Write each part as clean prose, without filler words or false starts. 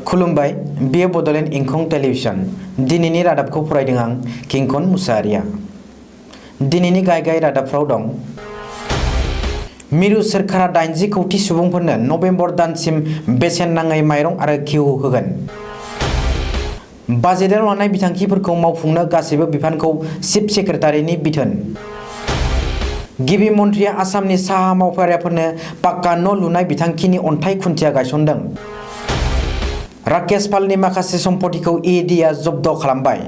खुलुमबाय बेयो बड'लेण्ड इंखं टेलिभिजन दिनैनि रादाबखौ फरायदों आं किंकन मुसाहारिया। दिनैनि गाहाय रादाबफ्राव दं मिरु सोरखारा 80 कौटि सुबुंफोरनो नभेम्बर दानसिम बेसेन नाङै माइरं आरो घिउ होगोन। बाजेटआव लानाय बिथांखिफोरखौ मावफुंनो गासैबो बिफानखौ चिफ सेक्रेटारिनि बिथोन। गिबि मन्थ्रिया आसामनि साहा मावफारियाफोरनो पाक्का न' लुनाय बिथांखिनि अन्थाइ खुन्थिया गायसनदों। राकेश पालनि माखासे सम्पथिखौ EDआ जब्द खालामबाय।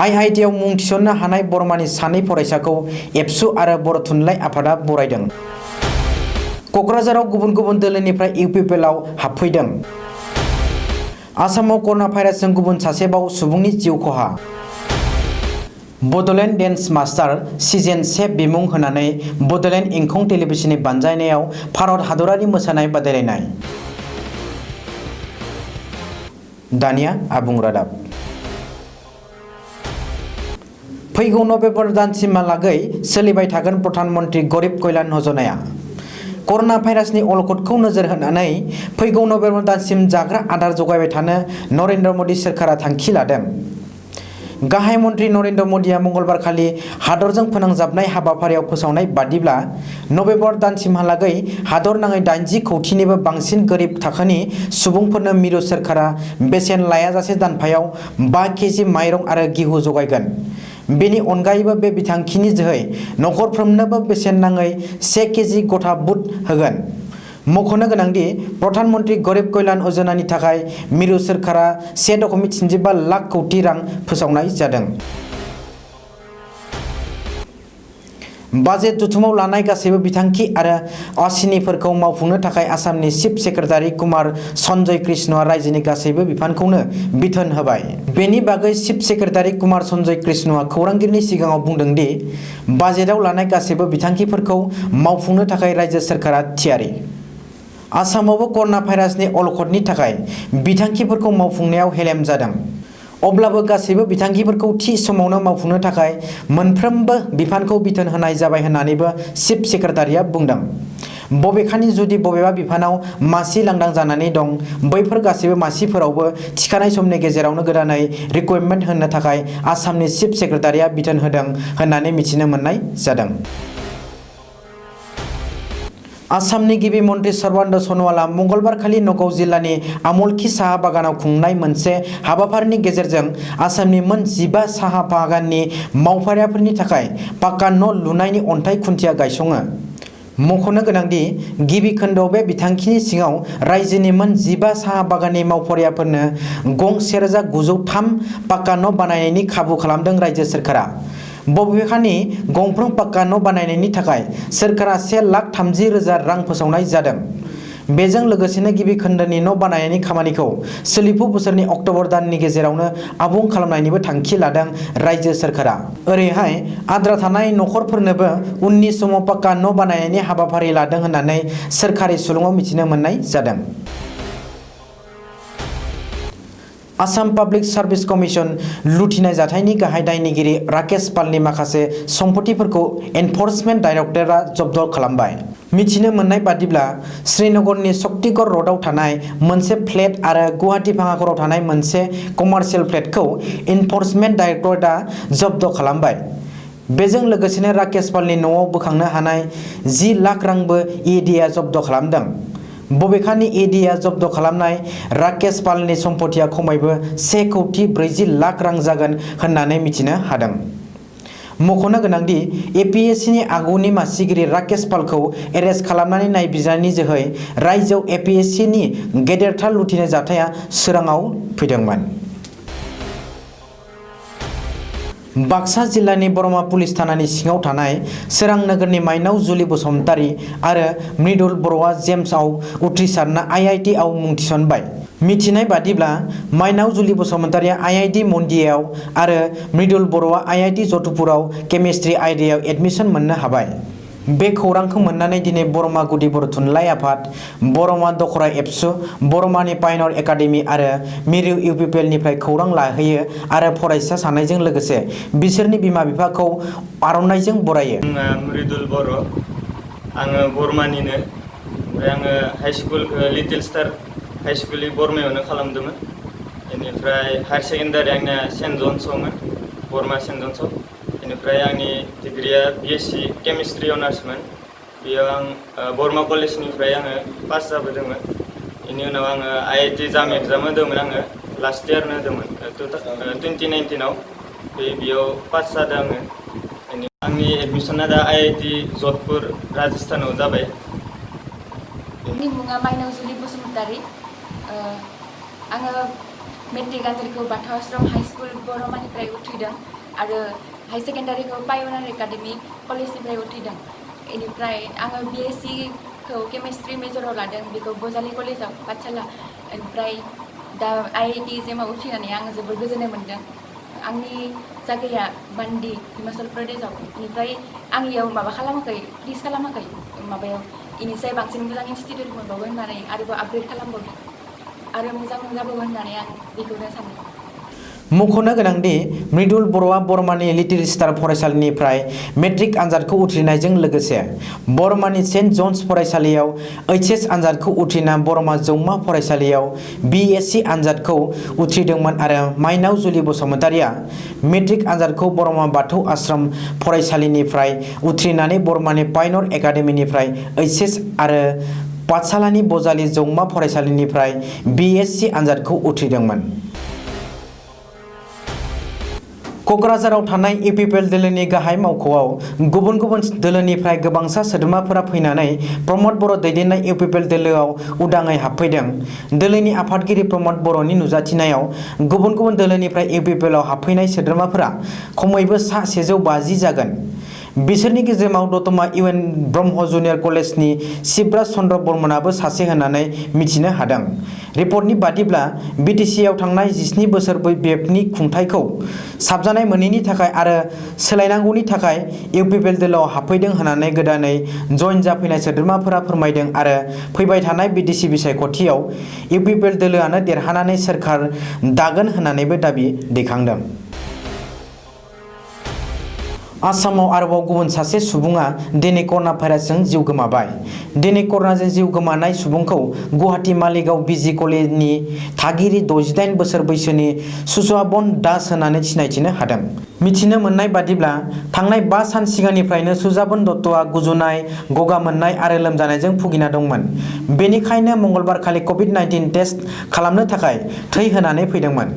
IIT आव मुं थिसननो हानाय बरमानि सानै फरायसाखौ एबसु आरो बर' थुनलाइ आफादा बरायदों। क'क्राझाराव गुबुन गुबुन दोलोनिफ्राय UPPLआव हाबफैदों। आसामाव कर'ना भाइरासजों गुबुन सासेबाव सुबुंनि जिउ खहा। बड'लेण्ड डेन्स मास्टार सिजन 1 बिमुं होनानै बड'लेण्ड इंखं टेलिभिजननि बानजायनायाव भारत हादरारि मोसानाय बादायलायनाय। दानिया आबुं रादाब। फैगौ नभेम्बर दानसिमहालागै सोलिबाय थागोन प्रधान मन्त्रि गरिब कल्याण यजनाया। कर'ना भाइरासनि अलखदखौ नोजोर होनानै फैगौ नभेम्बर दानसिम जाग्रा आदार जगायबाय थानो नरेन्द्र मदि सोरखारा थांखि लादों। गाहाय मन्त्रि नरेन्द्र मदिया मंगलबारखालि हादरजों फोनांजाबनाय हाबाफारियाव फोसावनाय बादिब्ला नभेम्बर दानसिमहालागै हादरनाङै 80 कौटिनिबो बांसिन गोरिब थाखोनि सुबुंफोरनो मिरु सोरखारा बेसेन लायाजासे दानफायाव 5 केजि माइरं आरो घिउ जगायगोन। बेनि अनगायैबो बे बिथांखिनि जोहै नखरफ्रोमनोबो बेसेन नाङै 1 केजि गथा बुट होगोन। मख'नो गोनांदि प्रधान मन्त्रि गरिब कल्याण यजनानि थाखाय मिरु सोरखारा 1.75 लाख कौटि रां फोसावनाय जादों। बाजेट जथुमाव लानाय गासैबो बिथांखि आरो आसिनिफोरखौ मावफुंनो थाखाय आसामनि चिफ सेक्रेटारि कुमार सन्जय कृष्णआ रायजोनि गासैबो बिफानखौनो बिथोन होबाय। बेनि बागै चिफ सेक्रेटारि कुमार सन्जय कृष्णआ खौरांगिरिनि सिगाङाव बुंदों दि बाजेटआव लानाय गासैबो बिथांखिफोरखौ मावफुंनो थाखाय रायजो सोरखारा थियारि। आसामावबो कर'ना भाइरासनि अलखदनि थाखाय बिथांखिफोरखौ मावफुंनायाव हेलेम जादों। अब्लाबो गासैबो बिथांखिफोरखौ थि समावनो मावफुंनो थाखाय मोनफ्रोमबो बिफानखौ बिथोन होनाय जाबाय होननानैबो चिफ सेक्रेटारिया बुंदों। बबेखानि जुदि बबेबा बिफानाव मासि लांदां जानानै दं, बैफोर गासैबो मासिफोरावबो थिखानाय समनि गेजेरावनो गोदानै रिक्रुटमेन्ट होनो थाखाय आसामनि चिफ सेक्रेटारिया बिथोन होदों होननानै मिथिनो मोननाय जादों। आसामनि गिबि मन्त्रि सर्बानन्द सन'वालआ मंगलबारखालि नगाव जिल्लानि आमलखि साहा बागानाव खुंनाय मोनसे हाबाफारिनि गेजेरजों आसामनि मोन 15 साहा बागाननि मावफारियाफोरनि थाखाय पाक्का न' लुनायनि अन्थाइ खुन्थिया गायसङो। मख'नो गोनांदि गिबि खोन्दोआव बे बिथांखिनि सिङाव रायजोनि मोन 15 साहा बागाननि मावफारियाफोरनो गं 1903 पाक्का न' बानायनायनि खाबु खालामदों रायजो सोरखारा। बबेखानि गंफ्रोम पाक्का न' बानायनायनि थाखाय सोरखारा 1,30,000 रां फोसावनाय जादों। बेजों लोगोसेनो गिबि खोन्दोनि न' बानायनायनि खामानिखौ सोलिफु बोसोरनि अक्ट'बर दाननि गेजेरावनो आबुं खालामनायनिबो थांखि लादों रायजो सोरखारा। ओरैहाय आद्रा थानाय नखरफोरनोबो उननि समाव पाक्का न' बानायनायनि हाबाफारि लादों होननानै सोरखारि सुलुङाव मिथिनो मोननाय जादों। आसाम पाब्लिक सार्भिस कमिसन लुथिनाय जाथायनि गाहाय दायनिगिरि राकेश पालनि माखासे सम्पथिफोरखौ एनफर्समेन्ट डाइरेक्टरेटआ जब्द खालामबाय। मिथिनो मोननाय बादिब्ला श्रीनगरनि शक्तिगड़ र'डआव थानाय मोनसे फ्लेट आरो गुवाहाटी भाङाघराव थानाय मोनसे कमार्शियेल फ्लेटखौ एनफर्समेन्ट डाइरेक्टरेटआ जब्द खालामबाय। बेजों लोगोसेनो राकेश पालनि न'आव बोखांनो हानाय 10 लाख रांबो EDआ जब्द खालामदों। बबेखानि EDआ जब्द खालामनाय राकेश पालनि सम्पथिया खमैबो 1,40 लाख रां जागोन होननानै मिथिनो हादों। मख'नो गोनांदि APSCनि आगुनि मासिगिरि राकेश पालखौ एरेस्ट खालामनानै नायबिजिरनायनि जोहै रायजोआव APSCनि गेदेरथार लुथिनाय जाथाया सोराङाव फैदोंमोन। बाक्सा जिल्लानि बरमा पुलिस थानानि सिङाव थानाय सोरां नोगोरनि माइनाव जुलि बसुमतारी आरो मृदुल बर'आ जेम्सआव उथ्रिसारना IIT आव मुं थिसनबाय। मिथिनाय बादिब्ला माइनाव जुलि बसुमतारीया IIT मन्डियायाव आरो मृदुल बर'आ IIT जधपुराव केमिस्ट्रि आयदायाव एडमिसन मोननो हाबाय। बे खौरांखौ मोननानै दिनै बरमा गुदि बर' थुनलाइ आफाद, बरमा दखरा एबसु, बरमानि पायनर एकाडेमि आरो मिरु UPPLनिफ्राय खौरां लाहैयो आरो फरायसा सानैजों लोगोसे बिसोरनि बिमा बिफाखौ आर'नाइजों बरायो। आङो मृदुल बर', आङो बरमानिनो, ओमफ्राय आङो हाइ स्कुलखौ लिटिल स्टार हाई स्कुलि बरमायावनो खालामदोंमोन बेनिफ्राय हायर सेकेन्डारि आंनिया सेन्ट जन्सआवमोन बरमा सेन्ट जन्सआव बेनिफ्राय आंनि डिग्रिया BSc केमिस्ट्रि अनार्समोन बेयाव आं बरमा कलेजनिफ्राय आङो पास जाबोदोंमोन बेनि उनाव आङो IIT जाम एग्जाम होदोंमोन आङो लास्ट इयारनो होदोंमोन 2019आव बेयाव पास जादों आङो आंनि एडमिसना दा IIT जधपुर राजस्थानाव जाबाय आंनि मुङा माइनाव जुलि बसुमतारी आङो मेट्रिक आनजादखौ बाथौ आश्रम हाई स्कुल बरमानिफ्राय उथ्रिदों आरो हाई सेकेन्डारिखौ पायनियार एकाडेमि कलेजनिफ्राय उथ्रिदों बेनिफ्राय आङो BSc खौ केमिस्ट्रि मेजराव लादों बेखौ बजालि कलेजाव पाठशाला बेनिफ्राय दा IIT जेमाव उथ्रिनानै आङो जोबोर गोजोननाय मोन्दों आंनि जायगाया बान्दी हिमाचल प्रदेशआव बेनिफ्राय आं इयाव माबा खालामाखै प्लिज खालामाखै माबायाव इनिफ्राय बांसिन मोजां इनस्टिट्युट मोनबावगोन होननानै आरोबाव आपग्रेड खालामबावदों आरो मोजां जाबावगोन होननानै आं बेखौनो सानो मख'नो गोनांदि मृदुल बर'आ बरमानि लिटिल स्टार फरायसालिनिफ्राय मेट्रिक आनजादखौ उथ्रिनायजों लोगोसे बरमानि सेन्ट जन्स फरायसालियाव HS आनजादखौ उथ्रिना बरमा जौमा फरायसालियाव BSc आनजादखौ उथ्रिदोंमोन आरो माइनाव जुलि बसुमतारीआ मेट्रिक आनजादखौ बरमा बाथौ आश्रम फरायसालिनिफ्राय उथ्रिनानै बरमानि पायनियार एकाडेमिनिफ्राय HS आरो पाठशालानि बजालि जौमा फरायसालिनिफ्राय BSc आनजादखौ उथ्रिदोंमोन। क'क्राझाराव थानाय UPPL दोलोनि गाहाय मावख'आव गुबुन गुबुन दोलोनिफ्राय गोबांसा सोद्रोमाफोरा फैनानै प्रमद बर' दैदेननाय UPPL दोलोआव उदाङै हाबफैदों। दोलोनि आफादगिरि प्रमद बर'नि नुजाथिनायाव गुबुन गुबुन दोलोनिफ्राय UPPLआव हाबफैनाय सोद्रोमाफोरा खमैबो सा 150 जागोन। बिसोरनि गेजेराव दतमा UN ब्रह्म जुनियर कलेजनि शिवराज चन्द्र बर्मनाबो सासे होननानै मिथिनो हादों। रिपर्टनि बादिब्ला BTCआव थांनाय 17 बोसोर BFनि खुंथायखौ साबजानाय मोनैनि थाखाय आरो सोलायनांगौनि थाखाय UPPL दोलोआव हाबफैदों होननानै गोदानै जइन जाफैनाय सोद्रोमाफोरा फोरमायदों आरो फैबाय थानाय BTC बिसायख'थियाव UPPL दोलोआनो देरहानानै सोरखार दागोन होननानैबो दाबि दैखांदों। आसामाव आरोबाव गुबुन सासे सुबुङा दिनै कर'ना भाइरासजों जिउ गोमाबाय। दिनै कर'नाजों जिउ गोमानाय सुबुंखौ गुवाहाटी मालिगाव बिजि कलेजनि थागिरि 68 बोसोर बैसोनि सुसुआबन दास होननानै सिनायथिनो हादों। मिथिनो मोननाय बादिब्ला थांनाय 5 सान सिगांनिफ्रायनो सुजाबन दत्तआ गुजुनाय, गगा मोननाय आरो लोमजानायजों भुगिना दंमोन। बेनिखायनो मंगलबारखालि COVID-19 टेस्ट खालामनो थाखाय थै होनानै फैदोंमोन।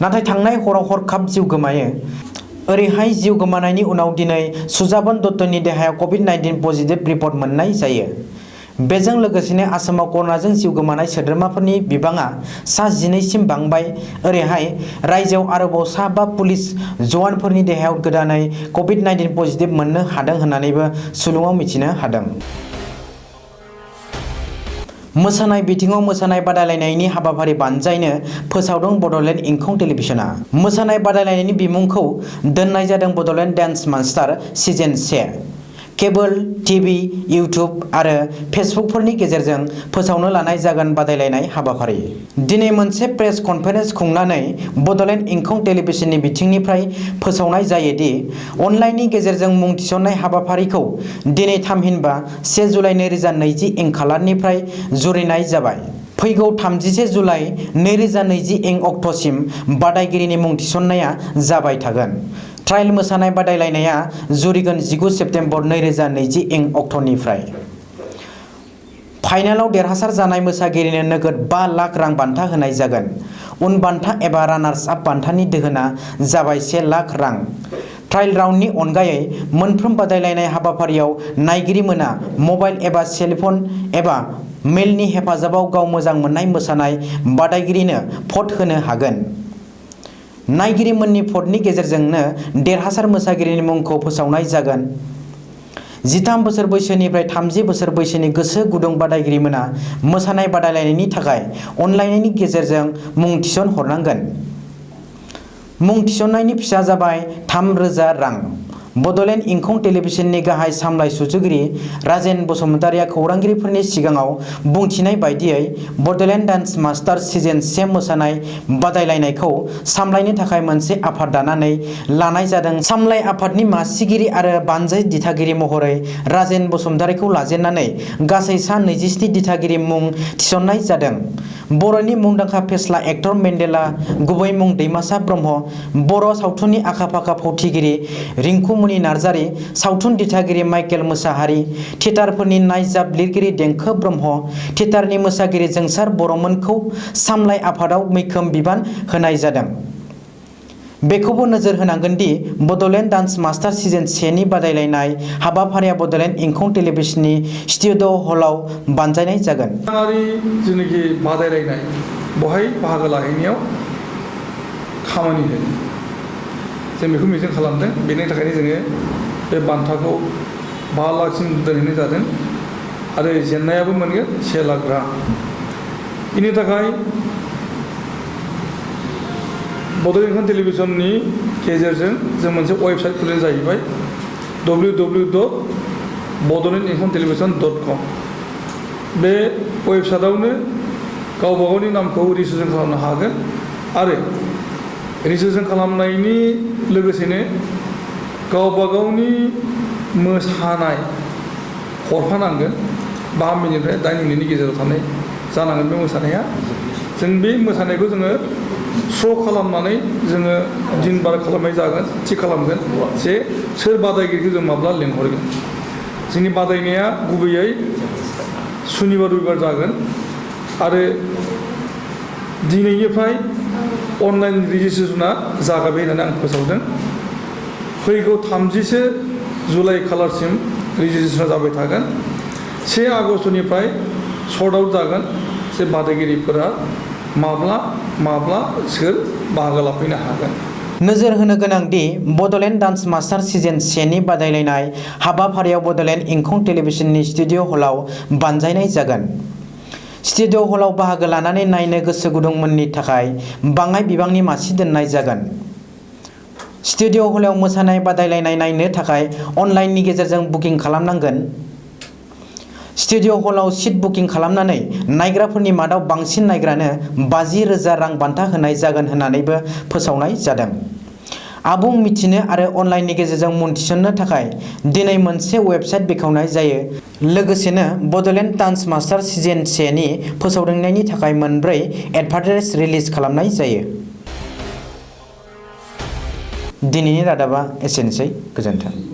नाथाय थांनाय हराव हरखाब जिउ गोमायो। ओरैहाय जिउ गोमानायनि उनाव दिनै सुजाबन दत्तनि देहायाव COVID-19 पजिटिभ रिपर्ट मोननाय जायो। बेजों लोगोसेनो आसामाव कर'नाजों जिउ गोमानाय सोद्रोमाफोरनि बिबाङा सा 12 सिम बांबाय। ओरैहाय रायजोआव आरोबाव सा 5 पुलिस जवानफोरनि देहायाव गोदानै COVID-19 पजिटिभ मोननो हादों होननानैबो सुलुङाव मिथिनो हादों। मोसानाय बिथिङाव मोसानाय बादायलायनायनि हाबाफारि बानजायनो फोसावदों बड'लेण्ड इंखं टेलिभिजनआ। मोसानाय बादायलायनायनि बिमुंखौ दोननाय जादों Bodoland dance master season 1। Cable TV, YouTube आरो फेसबुकफोरनि गेजेरजों फोसावनो लानाय जागोन बादायलायनाय हाबाफारि। दिनै मोनसे प्रेस कनफारेन्स खुंनानै बड'लेण्ड इंखं टेलिभिजननि बिथिंनिफ्राय फोसावनाय जायोदि अनलाइननि गेजेरजों मुं थिसननाय हाबाफारिखौ दिनै थामहिनबा 1 जुलाइ 2020 इं खालारनिफ्राय जुरिनाय जाबाय। फैगौ 31 जुलाइ 2020 इं अक्ट'सिम बादायगिरिनि मुं थिसननाया जाबाय थागोन। ट्रायल मोसानाय बादायलायनाया जुरिगोन 19 सेप्तेम्बर 2020 इं अक्ट'निफ्राय। फाइनालाव देरहासार जानाय मोसागिरिनो नोगोद 5 लाख रां बान्था होनाय जागोन। उन बान्था एबा रानार्स आप बान्थानि दोहोना जाबाय 1 लाख रां। ट्रायल राउन्डनि अनगायै मोनफ्रोम बादायलायनाय हाबाफारियाव नायगिरिमोना मबाइल एबा सेलफन एबा मेलनि हेफाजाबाव गाव मोजां मोननाय मोसानाय बादायगिरिनो भट होनो हागोन। नायगिरिमोननि भटनि गेजेरजोंनो देरहासार मोसागिरिनि मुंखौ फोसावनाय जागोन। 13 बोसोर बैसोनिफ्राय 30 बोसोर बैसोनि गोसो गुदुं बादायगिरिमोना मोसानाय बादायलायनायनि थाखाय अनलाइननि गेजेरजों मुं थिसन हरनांगोन। मुं थिसननायनि फिसा जाबाय 3,000 रां। बड'लेण्ड इंखं टेलिभिजननि गाहाय सामलाय सुजुगिरि राजेन बसुमतारिया खौरांगिरिफोरनि सिगाङाव बुंथिनाय बायदियै बड'लेण्ड डान्स मास्टार सिजन 1 मोसानाय बादायलायनायखौ सामलायनो थाखाय मोनसे आफाद दानानै लानाय जादों। सामलाय आफादनि मासिगिरि आरो बानजाय दिथागिरि महरै राजेन बसुमतारिखौ लाजेननानै गासै सा 27 दिथागिरि मुं थिसननाय जादों। बर'नि मुंदांखा फेस्ला एक्टर मेन्डेला, गुबै मुं दैमासा ब्रह्म, बर' सावथुननि आखा-फाखा फावथिगिरि रिंकुमनि नार्जारी, सावथुन दिथागिरि माइकेल मोसाहारि, थियेटारफोरनि नायजाब लिरगिरि देंखो ब्रह्म, थियेटारनि मोसागिरि जोंसार बर'मोनखौ सामलाय आफादाव मैखोम बिबान होनाय जादों। बेखौबो नोजोर होनांगोन दि बड'लेण्ड डान्स मास्टार सिजन 1 नि बादायलायनाय हाबाफारिया बड'लेण्ड इंखं टेलिभिजननि स्टुडिअ हलाव बानजायनाय जागोन। जेनाखि बादायलायनाय बहाय बाहागो लाहैनायाव खामानि होयो जों बेखौ मिजिं खालामदों। बेनि थाखायनो जोङो बे बान्थाखौ 5 लाखसिम दोनहैनाय जादों आरो जेननायाबो मोनगोन 1 लाख रां। बेनि थाखाय बड'लेण्ड इंखं टेलिभिजननि गेजेरजों जों मोनसे वेबसाइट खुलिनाय जाहैबाय www.bodolandinkhongtelevision.com। बे वेबसाइटआवनो गावबा गावनि नामखौ रेजिस्ट्रेसन खालामनो हागोन आरो रेजिस्ट्रेसन खालामनायनि लोगोसेनो गावबा गावनि मोसानाय हरफानांगोन। 5 मिनिटनिफ्राय 8 मिनिटनि गेजेराव थानाय जानांगोन बे मोसानाया। जों बे मोसानायखौ जोङो श' खालामनानै जोङो दिन बार खालामनाय जागोन, थि खालामगोन जे सोर बादायगिरिखौ जों माब्ला लेंहरगोन। जोंनि बादायनाया गुबैयै सुनिबार रबिबार जागोन आरो दिनैनिफ्राय अनलाइन रेजिस्ट्रेसना जागाबाय होननानै आं फोसावदों। फैगौ 30 जुलाइ खालारसिम रेजिस्ट्रेसना जाबाय थागोन। 1 आगष्टनिफ्राय सर्ट आउट जागोन जे बादायगिरिफोरा माब्ला सोर बाहागो लाफैनो हागोन। नोजोर होनो गोनां दि बड'लेण्ड डान्स मास्टार सिजन 1 नि बादायलायनाय हाबाफारियाव बड'लेण्ड इंखं टेलिभिजननि स्टुडिअ हलाव बानजायनाय जागोन। स्टुडिअ हलाव बाहागो लानानै नायनो गोसो गुदुंमोननि थाखाय बाङाय बिबांनि मासि दोननाय जागोन। स्टुडिअ हलाव मोसानाय बादायलायनाय नायनो थाखाय अनलाइननि गेजेरजों बुकिं खालामनांगोन। स्टुडिअ हलाव सिट बुकिं खालामनानै नायग्राफोरनि मादाव बांसिन नायग्रानो 50,000 रां बान्था होनाय जागोन होननानैबो फोसावनाय जादों। आबुं मिथिनो आरो अनलाइननि गेजेरजों मुं थिसननो थाखाय दिनै मोनसे वेबसाइट बेखेवनाय जायो। लोगोसेनो बड'लेण्ड डान्स मास्टार सिजन 1 नि फोसावदिंनायनि थाखाय 4 एडभार्टाइज रिलिज खालामनाय जायो। दिनैनि रादाबा एसेनोसै। गोजोन्थों।